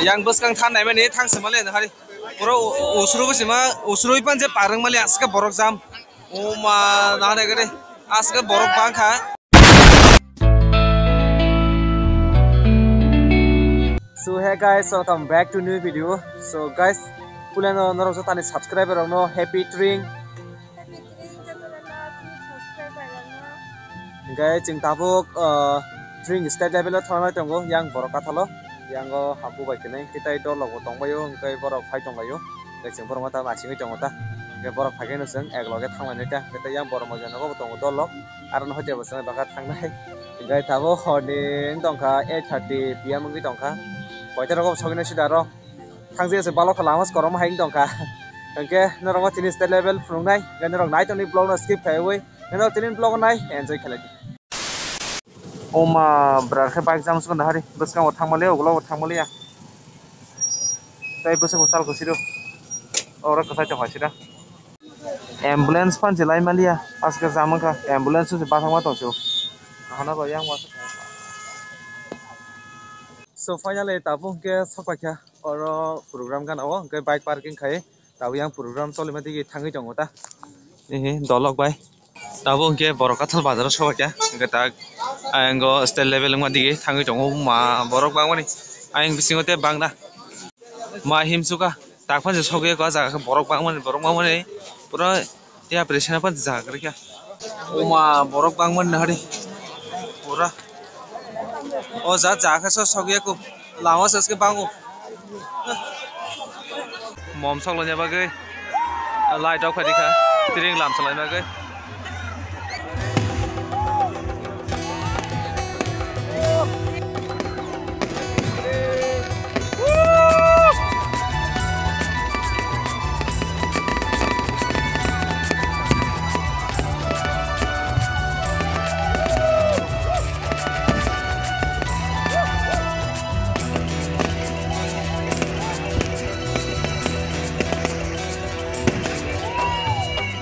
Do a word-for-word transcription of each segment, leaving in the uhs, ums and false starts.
Yang bwskang than naimani thang se male nahari. Pura u-, u-, usru bwsima, usrui pan je parang mali aske borok jam. O ma, nahari gede. Aske borok bangkha. So hey guys, welcome back to new video. So guys, pulano norok jotani subscriber rokno happy Tring. Hingke chwng tabuk, ah, Tring state level o thangna tongo, yang borok kathalo, yang o habu bai kwnwi, hingke tai dolok bo tongbaio, hingke borok phai tonglaio, hingke chwng borok mata naisingwi tongo ta, hingke borok phaikhe no chwng ek loge thanglainai ta, hingke tai yang borok moja nogo bo tongo dolok, aro no hoite bo chwng bwkha thangnai, hingke tabuk horni wng tongkha eight thirty P M wngwi tongkha, koita rogo bo sogwino sida aro. Thangsi se balok lama se korom hai wng tongkha. Hingke norok tini state level phunuknai, hingke norok nai tongni vlog no skip khaiwi, norok tini vlog nai enjoy khlai di. Oma bwrwk khe bike jam sukha nahari, bwskango thangmaliya, ugulogo thangmaliya. Tei bwswk bwsal kwchwiro. Oro kwchai tongkha sida. Ambulance phan se lai maliya, aske jam wngkha, ambulance se bathangma tongso. Ahana bai yang masa. So finally tabuk hingke sokpaikha. Oro program gana o, hingke bike parking khai, tabuk yang program cholima digi thangwi tongo ta. Ehe, dolok bai. Tabuk hingke borok kathal bazar o sobaikha, hingke tak, ayang o state level wngma digi thangwi tongo, ma borok bangmani, ayang bisingo tei bangna. Ma himsukha, tak phan je sogwi kha, jaga khe borok bangmani, borok bangmani, pura. Ya, presena pa jaga khe. Oma borok bangmani nahari. Pura. O ja, jaga khe so sogwi ku. Lama se ke bango. Mom sok lonya bagwi. Light ok phadi kha. Tiring lam salai bagwi.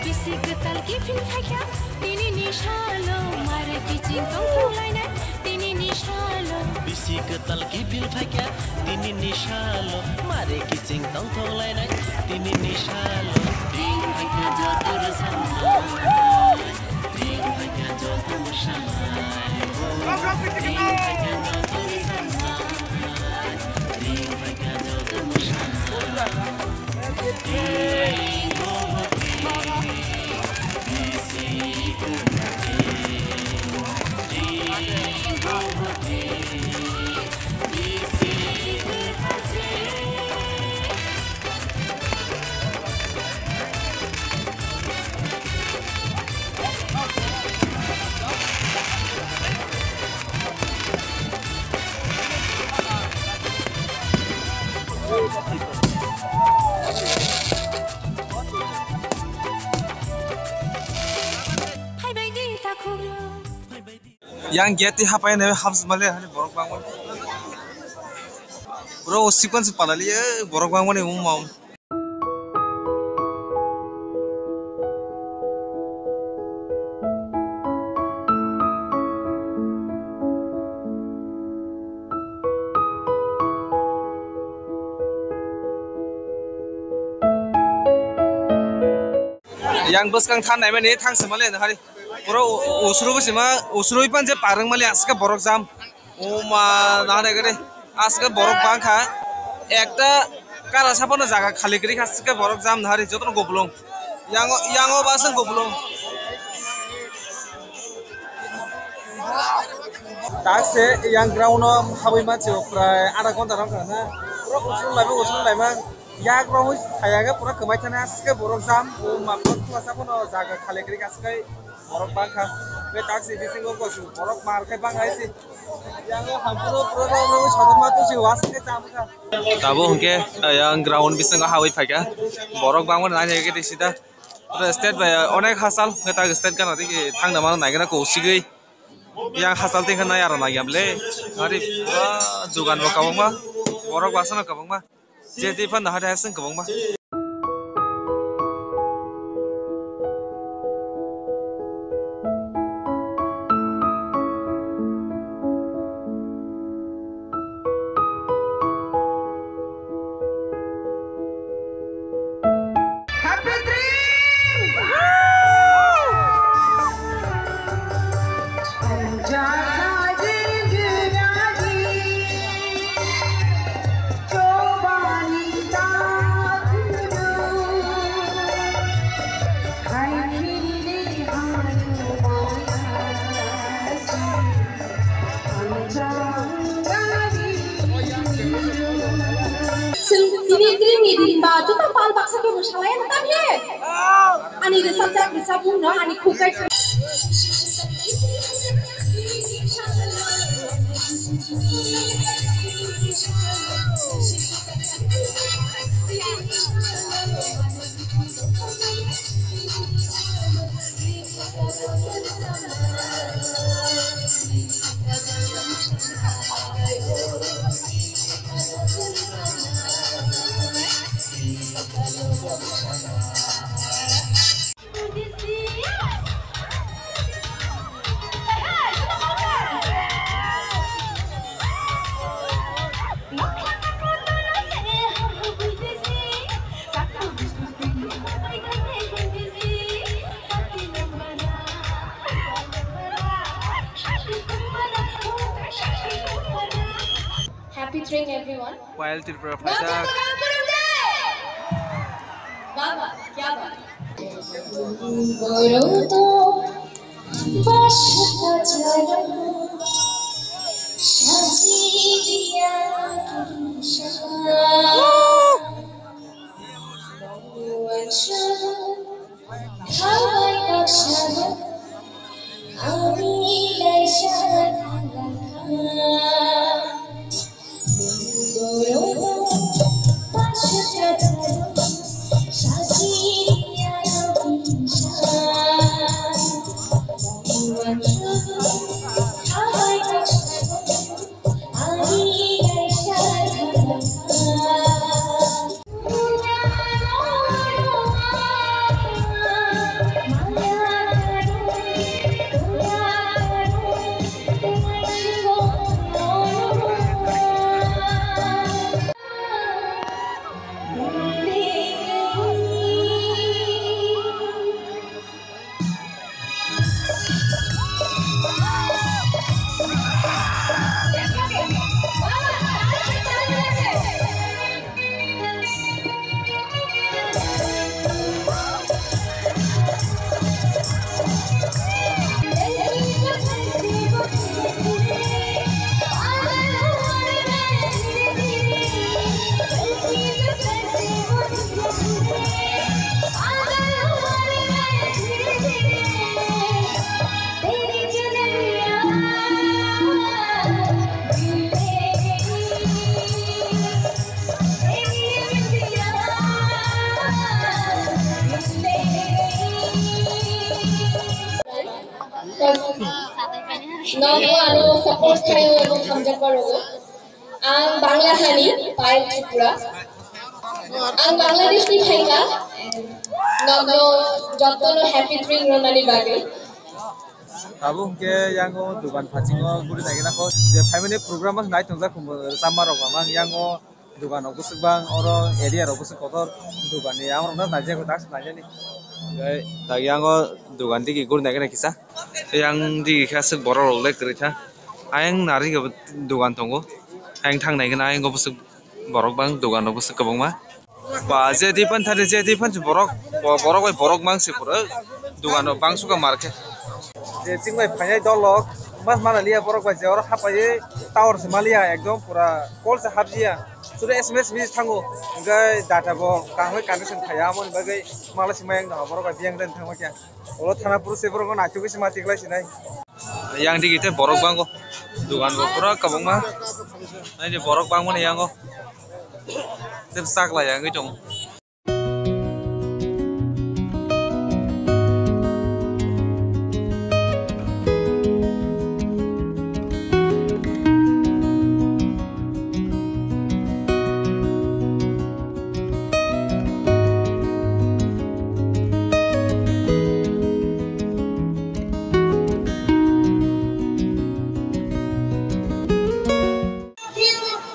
Bisi kwtal kiphil phaikha, tini ni salo mare kiching tongthok lainai, tini ni salo. Bisi kwtal kiphil phaikha, tini ni salo mare kiching tongthok lainai, tini ni salo. Ring phaikha joto rwchapnai, ring phaikha joto mwsanai, ring phaikha joto rwchapnai, ring phaikha joto mwsanai. Yang gate ti hapai nai hapsmale hani borok bangma. Bro, sikon si palali, eh, borok bangmani umma. Yang bwskang than naimani thang se male nahari. Pura u-, u-, usru bwsima, usrui pan je parang mali aske borok jam. O ma, nahari gede. Aske borok bangkha. Ekta kara sapono jaga khali gri kha aske borok jam nahari jotono goblong. Yango, yango basang goblong. Tak se yang ground o habwi mansi prai adha ghonta rok na. Pura usrung laima, usrung laima. Yak rok phaiya khe pura kwmai thani aske borok jam. O ma pura thua sapono jaga khali gri kha aske. Borok bangkha. Be taksi bisingo kosu borok mar khe bang hai si. Yang hampuro pura rok rok sadar ma tu si was khe jam kha. Tabuk hwnkhe, eh, yang ground bisingo hawi phaikha. Borok bangmani nai nai khe sida. Pura state bai, eh, onek hachal, khe tak state gana digi thangna mano nai gana kousigwi. Yang hachal tingkha nai aro nai yam le. Ari pura jugan bo kwbangma. Borok basano kwbangma. Jeti phano hari hasing kwbangma. Tini tini ni din ba joto pal baksa khe mwsalai tang ye. Ani rwchapjak rwchapmung no ani khuk bai thang. Happy train, everyone. Payal Tripura phaijak. Baba, kya baat hai? Nogo ano support khaio ebong hamjakma rogo. Ang Bangla hani, Payal Tripura. Ang Bangladesh ni phaikha. Nogno jotono happy train rwnani bagwi. Tabuk hwnkhe yango dugan phasingo guri naikhe nangkho je phaimani program o nai tongjak khumbo rwchapma rok ang yango dugan rok bwswk bang oro area rok bwswk kotor dugan ni yang rok no naijak tak nainani. Tei tak yango dugan digi guri naikhe kisa. Yang digi khe aswk borok rok le kwrwi kha. Ayang nari dugan tongo. Ayang thang nai khe ayang bwswk borok bang dugan rok bwswk kwbangma. Ba je di phan thani je di phan borok bo-, borok bai borok mang se phuru dugan rok bang suka mar khe. Je chwng bai phainai dol rok mas mana liya borok bai je oro hapai tower se maliya ekdom pura call se hapjiya. Sudu S M S message thango. Hwnkhe data bo kaham connection khaya amoni bagwi mala se mayang borok bai biyang den thangma khe. Oro thana puru se borok no naithok se ma tiklai sinai. Yang digi tei borok bango. Dugan bo pura kwbangma. Naidi borok bangmani yango. Tei chaklai yangwi tongo.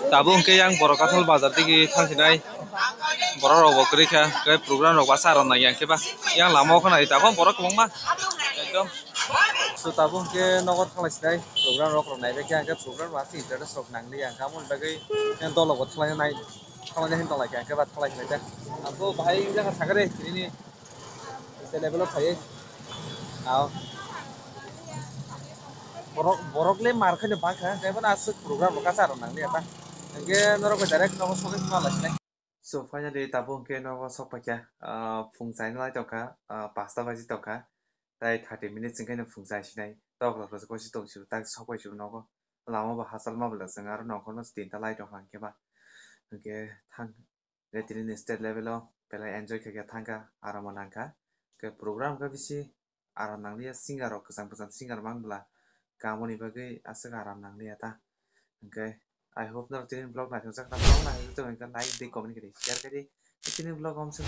Tabuk hwnkhe yang Borok Kathal bazar digi thangsinai. Borok rok bo kwrwi kha, tei program rok basa rok nai yang khe ba. Yang lama o khe nai tabuk borok kwbangma. Ekdom. So tabuk hwnkhe nogo thanglai sinai program rok rok nai bai khe, ang khe program rok aswk interest rok nang li ya, ang khe amoni bagwi dol rok bo thanglai nai. Thanglai hin tong lai kha, hwnkhe ba thanglai hinai ta. Ang khe bahai wngya kha sakhe re, tini ni se level o phaiwi. Ao. Borok, borok le mar khaino bang kha, hwnkhe bono aswk program rok kasa rok nang liya ta. Hwnkhe norok bai direct nogo sogwi ma lai sinai. So finally tabuk hwnkhe nogo sok paikha, ah, phung chaina lai tongkha, ah, pasta baji tongkha, tai thirty minutes hwnkhe no phung chai sinai, tok rok rwchapui si tong si tak sok pai si nogo, lama bo hachal ma bwla chwng aro nongkhorno tinta lai tongkha hwnkhe ba, hwnkhe thang, hwnkhe tini ni state level o belai enjoy khaikha thangkha, aram nangkha, hwnkhe program khe bisi aram nangliya, singer rok kwcham kwcham singer mang bwla kamoni bagwi aswk aram nangliya ta. Hwnkhe I hope norok tini vlog naithokjak kha, vlog naithokjak kha hwnkhe like di, comment khe di, share khe di. Tini vlog om se